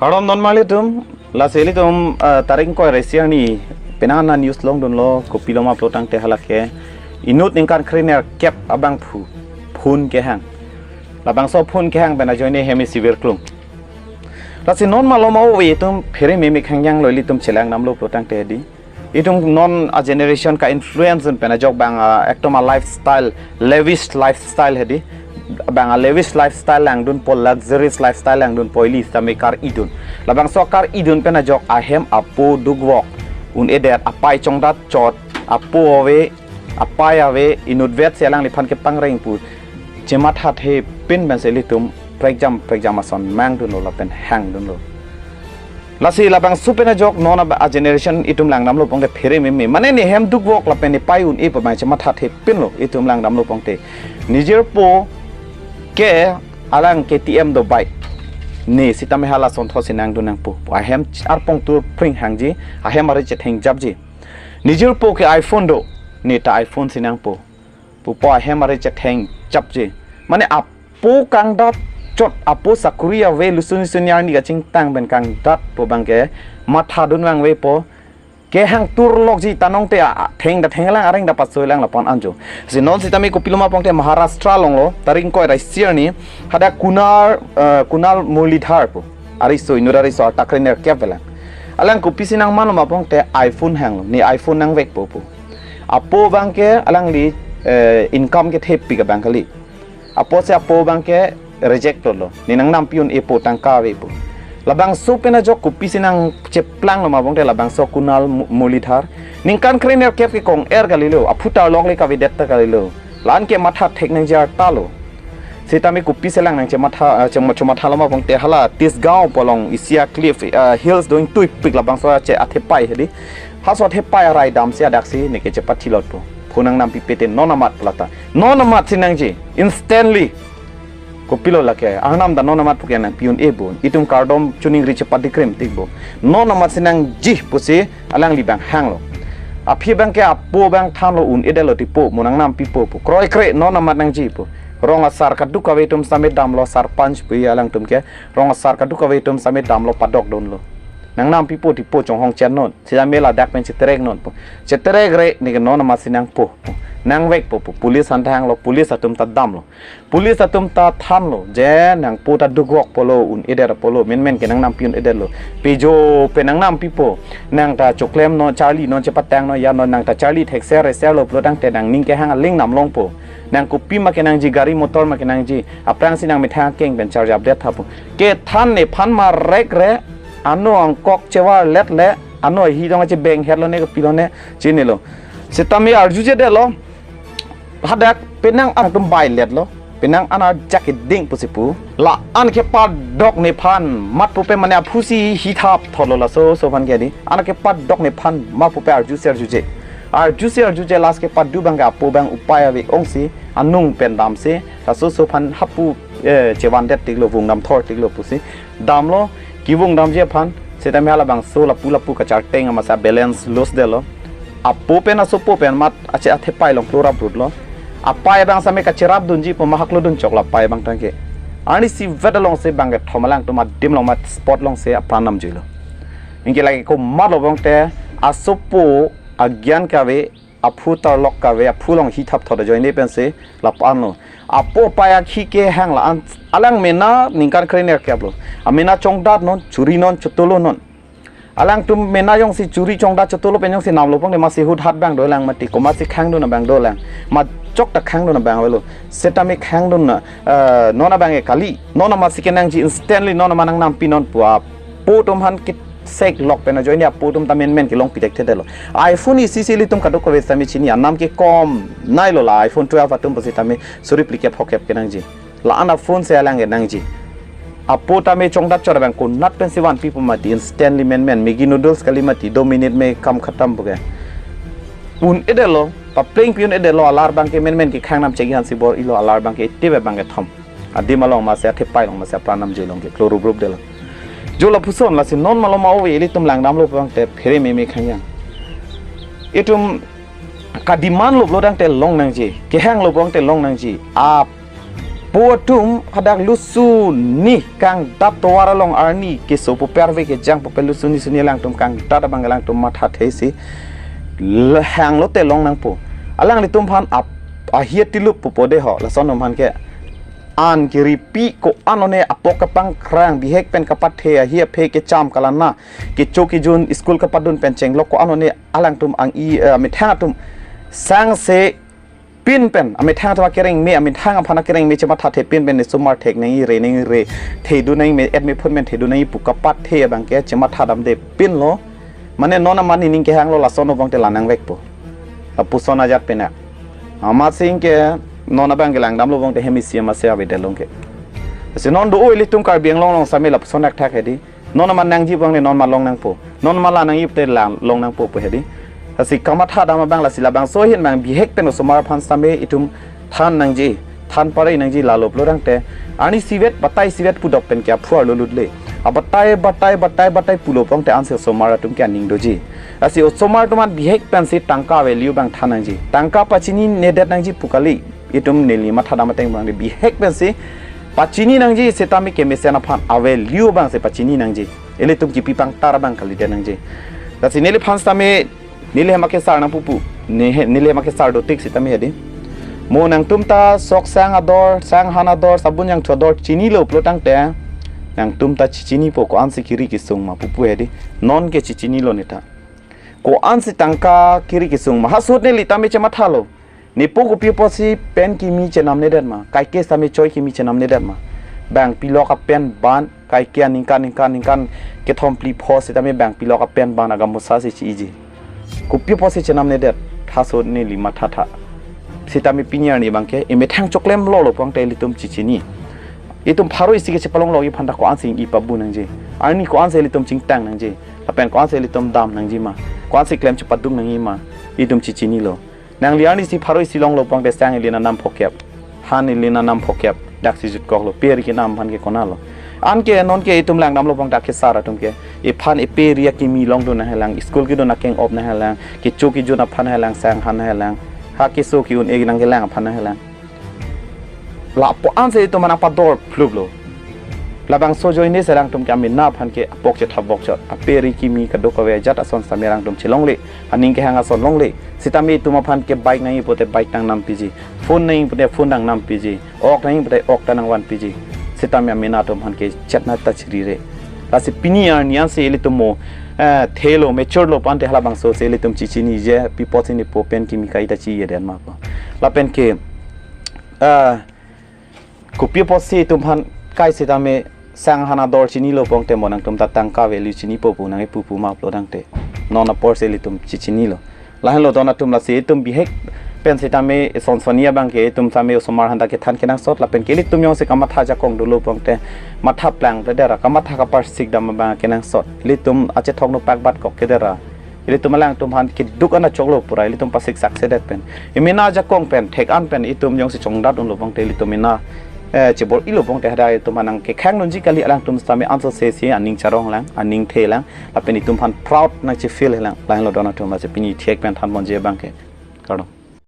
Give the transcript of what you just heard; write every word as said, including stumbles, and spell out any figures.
Kardom non marli atum, lasi ilitum, eh, tarik ingkoi ra isi arni penang an news longdunlo, kopilo ma pulo tangte halake inut ningkan krenerkep abangphu phone kehang. Labangso phone kehang pen ajoine hem isi virklung. Lasi non malom ave itum phere meme khangjanglo, ilitum chelang damlo pulo tangte di. Itum non a generation ka-influence un pen ajok bang a ekdom a lifestyle, lavish lifestyle hedi. Bang a lavish lifestyle langdunpo, luxurious lifestyle langdunpo, ili sitame kar-idun. Labangso kar-idun pen ajok ahem apo dukvok un-edet, apei chongdat chot, apo ave, apei ave, inutvet si alangliphan kepangreng pu chemathathe pin pensi ilitum prekjam prekjam ason mangdunlo lapen hangdunlo. Lasi labangso pen ajok non a generation itum langdamlo pongte phere meme, mane ne hem dukvok lapen ne pei un-e pu abang chemathathe pinlo itum langdamlo pongte. Nijirpo ke alang K T M do bike, ne sitame halason tho si nangdun nangpo. Ahem arpong tur pring hangji, ahem ari chetheng japji. Nijirpo ke iPhone do, ne ta iPhone si nangpo, pupo ahem ari chetheng japji. Mane apo kangdat chot, apo sakuri ave, lusun lusun arni kachingtang pen kangdat pu abangke mathadun vangvepo. Kehang turlokji, ta nongte a, a, theng ta thenglang, areng ta pasoilang lapu-an anjo. Si non sitame kopilo ma pongte Maharashtra alonglo, tarik ingkoi ra isi arni, hadak Kunal, eh, Kunal Murlidhar pu ariso, inut ariso arta krenerkep velang. Alang kopisi nangmanlo ma pongte iPhone hanglo, ne iPhone nangvekpo pu. Apo abangke alangli, eh, income kethepik abang kali. Apotsi apo abangke reject lolo. Ne nangnampi un-epo, tangka avepo. Labangso pen ajok kopisi nangcheplanglo ma pongte labangso Kunal Mu-, Murlidhar. Ningkan krenerkep ke kong-er kalilo, aphutar longle kavedet ta kalilo. La-an ke matha thek nangji artalo. Sitame kopisi lang nangchematha, eh, chema-, chemathalo ma pongte hala Tisgaon pu along isi a cliff, eh, hills do ingtuipik, labangso ache athepei hedi. Halaso athepei arai damsi adaksi neke chepathilotpo. Phone nangnampipe te non amat pu lata. Non amat si nangji, instantly. Kopilo lake, arnam ta non amat puke nangpi un-ebo. Itum kardom chuningri chepadikrim tikbo. Non amat si nangji pusi alangli abang hanglo. Aphi abangke apo abang thanlo, un-edetlo tipo, mo nangnampipo pu. Kroikre non amat nangji pu. Rong asar kadokave atum sitame damlo, sarpanch pu alangtum ke. Rong asar kadokave atum sitame damlo, padokdunlo. Nangnampipo tipo, chonghong chen non. Sitame ladak pen cheterek non pu. Cheterekre neke non amat si nangpo. Nangvekpo pu. Police aphan thanglo, police atum ta damlo. Police atum ta thanlo, je nangpo ta dukvok pulo, un-edet pulo, menmen ke nangnampi un-edetlo. Pejo pen nangnampipo, nang ta choklemnon, charlinon, chepatangnon, yanon, nang ta charli thekser reserlo pulo tangte nangning kehang aling namlongpo. Nang kopima kenangji, gari motor ma kenangji, aphrangsi nangmethang akeng pen charjapdet tha pu. Kethan nephan marekre, ano angkok chevarletle, ano ahi dong chebenghetlo ne kopilo ne, chinilo. Sitame arjujedetlo, hadak penang an atum bailetlo, penang an arjak keding pusi pu. La-an kepadok nephan mat pupe mane aphusi hithap thotlo laso so aphan ke di. An kepadok nephan mat pupe arjuse arjuje. Arjuse arjuje last kepadu abangke apo abang upei ave ongsi, anung pen damsi, laso so aphan hapu, eh, chevandet tiklo, vung damthor tiklo pusi. Damlo, kevung damji aphan, sitame halabangso lapu lapu kacharteng amasa balance lose detlo. Apo pen asopo pen mat ache athepei along klorap rutlo. Apei abang sitame kacherapdunji pu ma haklodun choklo apei abang tangke. Arnisi vet alongsi bangkethom alangtum adim along mat spot alongsi apran namjuilo. Anke lake komatlo pongte asopo agyan kave, aphu tarlok kave, aphu along hithap thot ajoine pensi lapu-anlo. Apo apei akhi kehang la-an, alang mena ningkan krenerkeplo. Amena chongdatnon, churinon, chotolonon. Alangtum mena jongsi churi chongdat chotolo pen jongsi namlo pongte masi huthat abang dolang mati, komatsi khangdun abang dolang. Majok ta khangdun abang avelo. Sitame khangdun na, eh, non abang e kali. Non amatsi kenangji, instantly non amat nangnampinon pu apo atum aphan ke seklok pen ajoine apo atum ta menmen kelongpi thekthedetlo. iPhone isi si ilitum kadokave sitame chini, anam ke kom nailo la iPhone twelve atum pusitame suri phlikep phokep kenangji. La-an aphone si alang kenangji. Apo tame chongdat chot abang konat pensi vanpipo mati, instantly menmen, Maggi noodles kali mati, do minute me kam khatam puke. Un-edetlo, paplengpi un-edetlo, alar abangke menmen ke khangnam chegi hansi bor-ilo, alar abangke itipe abangkethom. Adim along masi, athepei along masi apran namjuilo, ke klorubrup detlo. Jo lapuson, lasi non malom ave ilitum langdamlo pangte phere meme khangjang. Itum kademand lo pulo tangte longnangji, kehanglo pangte longnangji. Ap Po atum hadak lusuni kangdat tovar along arni keso pu perve kejang pu pe lusuni suni alangtum kangdat abang alangtum mathathe si le-, hanglo te long nangpo. Alanglitum aphan ap-, ahi atilup pupo de ho, lason atum aphan ke an kiripi ko-an lone apok kapangkrang bihek pen kapathe ahi aphe kecham kalana kecho kejun school kapadun pen chenglok ko-an lone alangtum ang-i, eh, amethang atum sangse pin pen, amethang atum akereng me, amethang aphan akereng me chemathathe pin pen, ne osomar thek nangji, re nangji, re thedun nangji me, et me phun pen thedun nangji pu kapathe abang ke chematha damde pinlo. Mane non amat nening kehanglo lason obang te la nangvekpo. Lapuson ajat pena. Amat sing ke non abang ke langdamlo bang te hem isi amat se avedetlo ke. Si non do ilitum Karbi Anglong along same lapuson thakthak hedi. Non amat nangji bang ne non amat long nangpo. Non amat la nangji te la long nangpo pu hedi. Lasi kamatha dam abang lasi labangso ahin abang bihek pen osomar aphan same itum than nangji, than pare nangji lalo pulo tangte. Arni isivet batai isivet pudok pen ke aphu arlo lutle. Abatai, batai, batai, batai pulo pangte ansi osomar atum ke aning doji. Lasi osomar atum an bihek pensi tangka value abang than nangji. Tangka pachininedet nangji pu kali. Itum neli matha dam ateng abang de bihek pensi pachini nangji, sitame kemesen aphan a-value abang si pachini nangji. Ilitum kipi pangtar abang kalidet nangji. Lasi neliphan sitame neli hem akesar nangpupu. Ne he, neli hem akesar dotik sitame hedi. Mo nangtum ta sok sang ador, sang han ador, sabun jangthu ador chinilo pulo tangte nangtum ta chichinipo ko-ansi kiri kesung ma pupu hedi. Non ke chichinilo neta. Ko-ansi tangka kiri kesung ma. Halaso ahut neli tame chemathalo. Nepo kopi apotsi pen kimi chenamnedet ma, kaike sitame choi kimi chenamnedet ma. Bang pilok apen ban, kaike aningkan, ningkan, ningkan kethom phli pho sitame bang pilok apen ban agamosa si chi-iji. Kopi apotsi chenamnedet, halaso ahut neli mathatha. Sitame pini arni abang ke, emethang choklemlo lo pangte ilitum chichini. Itum pharo isi ke chepalonglo aphan ta ko-ansi ingpa bu nangji. Arni ko-ansi ilitum chingtang nangji. Lapen ko-ansi ilitum dam nangji ma. Ko-ansi klem chepaduk nangji ma. Itum chichinilo. Nangli arni isi pharo isi longlo pangte sang ili nanam phokep. Han ili nanam phokep. Daksi jutkoklo. Pe ri kenam aphan ke konatlo. Anke non ke itum langdamlo pangte akesar atum ke. Iphan ipe ri akimi longdun nanghelang. School kedun akeng-op nanghelang. Kecho kejun aphan nanghelang, sang han nanghelang. Ha keso ke-un-e nangkelang aphan nanghelang. Lapu-an si itum nangpador phluplo. Labangso ajoine si alangtum ke amena aphan ke apok chethabok chot. Ape ri kimi kadokave ajat ason sitame alangtum chelongle. Aning kehang ason longle. Sitame itum aphan ke bike nangji pute bike ta nangnampiji. Phone nangji pute phone ta nangnampiji. Ok nangji pute ok ta nangvanpiji. Sitame amena atum aphan ke chetna ta chirire. Lasi pini arni ansi ilitum mo, eh, thelo, mature lo pangte halabangso si ilitum chichiniji, pi apotsi nepo pen kimi kaita chiyedet ma ko. Lapen ke, eh, kopi apotsi itum aphan kai sitame sang han ador chinilo pangte mo nangtum ta tangka value chinipo pu nangkipu pu ma pulo tangte. Non apor si ilitum chichinilo. Lahenlo don atum lasi itum bihek pen sitame ison soni abang ke itum sitame osomar aphanta kethan kenangsot lapen ke ilitum jongsi kamatha ajakong dolo pangte matha plangpledet ra kamatha kaparsik dam abang kenangsot. Ilitum achethok no pakbat kok kedet ra. Ilitum alangtum aphan keduk an achoklo pura ilitum pasik saksedet pen. Emena ajakong pen, thek-an pen itum jongsi chongdat unlo pangte ilitum mena, eh, chebor-ilo pangte hadak itum aphan nangkekhang nangji kali alangtum sitame ansose si aning charong lang, aning the lang, lapen itum aphan proud nangchefeel lang, lahenlo don atum lasi pini thek pen thanponji abang ke. Kardom.